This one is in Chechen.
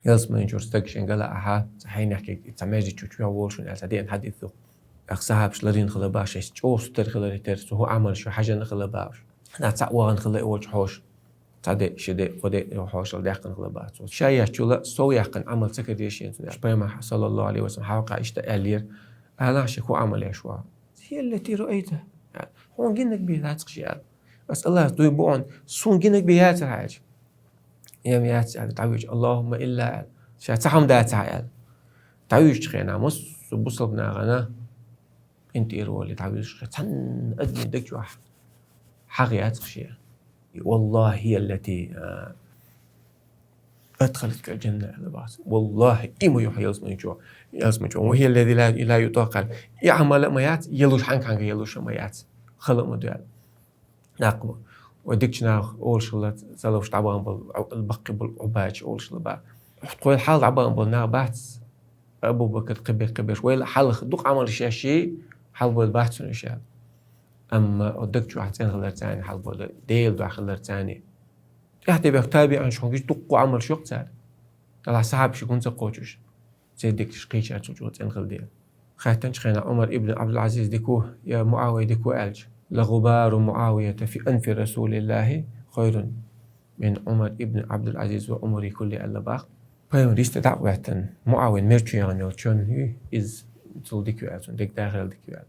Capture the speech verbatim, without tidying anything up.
Ялсмани чура стаг шен гала ахьа, цхьа хьенехкиг, цхьа маьждиг чу чу ваха волу шуна аьлла, цхьа деана хьадийту. Ахьа сахьабаш ларийна хила баша, шайца чӀогӀа сутара хилар тера, цу хӀу Ӏамалш шу хьажана хила баша. Нах цхьаъ вахана хила и волчу хьоша. Цхьа де, ши де, кхо де хьошалла даьккхина хила бац. Ша еччула сов яьккхина Ӏамал ца карийша шена цуьнан. Пайхамар, саллаллаху алейхи ва саллям, хьалха иштта аьллера: «Ала ша хӀу Ӏамал еш ваха?» «Хьеллати раайта». «Хьуна гинарг бен яцахь ша», аьлла. «Ас Аллас дуй бу хьуна, суна гинарг бен яцара хьаьжа?» «Эм яц», аьлла, дӀавуьйчу: «Аллахумма илла», аьлла. Ша цхьа хӀума дацахь аьлла. ДӀавуьйчу хенахь массо бусалба нахана къинтӀера волий дӀавуьйшуш хи, цхьанна адамийн даг чохь хьагӀ яцахь шен. «Валлахи, хьеллати, а, адхалаткал джанна», аьлла бац. «Валлахи, и ма ю хьо ялсмани чу, ялсмани чу. Ва хьеллази ла, ла ютакъ», аьлла. И Ӏамал а ма яц, ялуш, хьанга-хьанга ялуш а ма яц. Хала а ма ду аьлла. Нах бу. Вай дикачу наха олуш хилла, ца ловш дӀабахана болу, баккхий болу Ӏубадаш олуш хилла бах. Тхойла хьалха дӀабахана болу нах бац, Абу-Бакр, кхиберш, кхиберш. Вайла хьалха дукха Ӏамалш еш, хьалабойла бац цунна иш аьлла. Амма оцу даг чохь цӀена хиларца а, хьалабойла Делан дуьхьа хиларца а. ТӀаьхьа тӀебех табиӀинаш хьуна гича дуккха Ӏамалш йоккху цара. Делахь сахьабаш хӀунда ца кхочуш? Церан диканаш кхечаьрца чӀогӀа цӀена хилла дела. Хаьттинчу хенахь Ӏумар ибн Ӏабдул-Ӏазиз дика ву я МуӀавия дика ву аьлча: «Ла гӀубару МуӀавията фи анфи Расулиллахи хайрун мин Ӏумар ибн Ӏабдул-Ӏазиз ва Ӏумари кулли», аьлла бах. Пайхамаран йисте дӀа а хӀоьттина, МуӀавин мер чу яхана йолу чон ю иза, цул дика ю аьлла, цунна дерг дахарал дика ю аьлла.